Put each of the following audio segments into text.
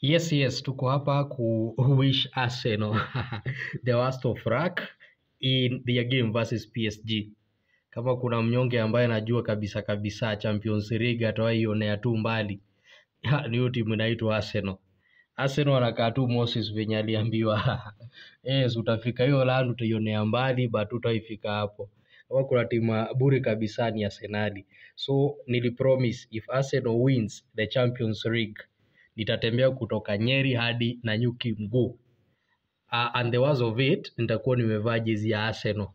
Yes, tuko hapa ku wish Arsenal the worst of luck in their game versus PSG. Kama kuna mnyonge ambaye anajua kabisa kabisa Champions League atawahi tu mbali ni hiyo timu inaitwa Arsenal. Arsenal wanakaa tu Moses venye aliambiwa yes, utafika hiyo land utaionea mbali but utaifika hapo. Kama kuna timu bure kabisa ni Arsenali. So nilipromise if Arsenal wins the Champions League nitatembea kutoka Nyeri hadi Nanyuki mguu. And the worst of it, nitakuwa nimevaa jezi ya Arsenal.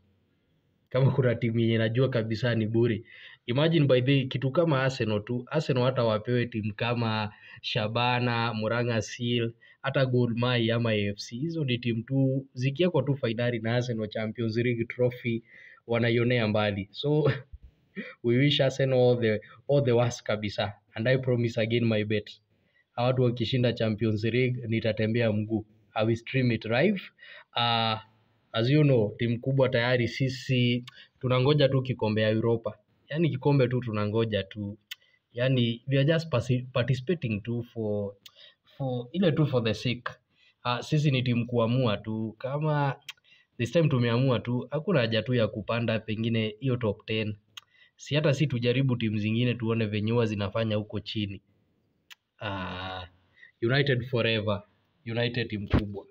Kama kuna timu yenye najua kabisa ni bure. Imagine by the kitu kama Arsenal tu, Arsenal hata wapewe timu kama Shabana, Murang'a Seal, hata Gor Mahia ama AFC. Hizo ni timu tu zikiwekwa tu fainali na Arsenal Champions League trophy wanaionea mbali. So we wish Arsenal all the worst kabisa. And I promise again my bet. Hawa watu wakishinda Champions League nitatembea mguu. I will stream it live. As you know, timu kubwa tayari sisi tunangoja tu kikombe ya Europa. Yaani kikombe tu tunangoja tu. Yaani we are just participating tu for ile tu for the sake. Sisi ni timu kuamua tu. Kama this time tumeamua tu, hakuna haja tu ya kupanda pengine hiyo top 10. Si hata si tujaribu timu zingine tuone venye huwa zinafanya huko chini. United forever. United timu kubwa.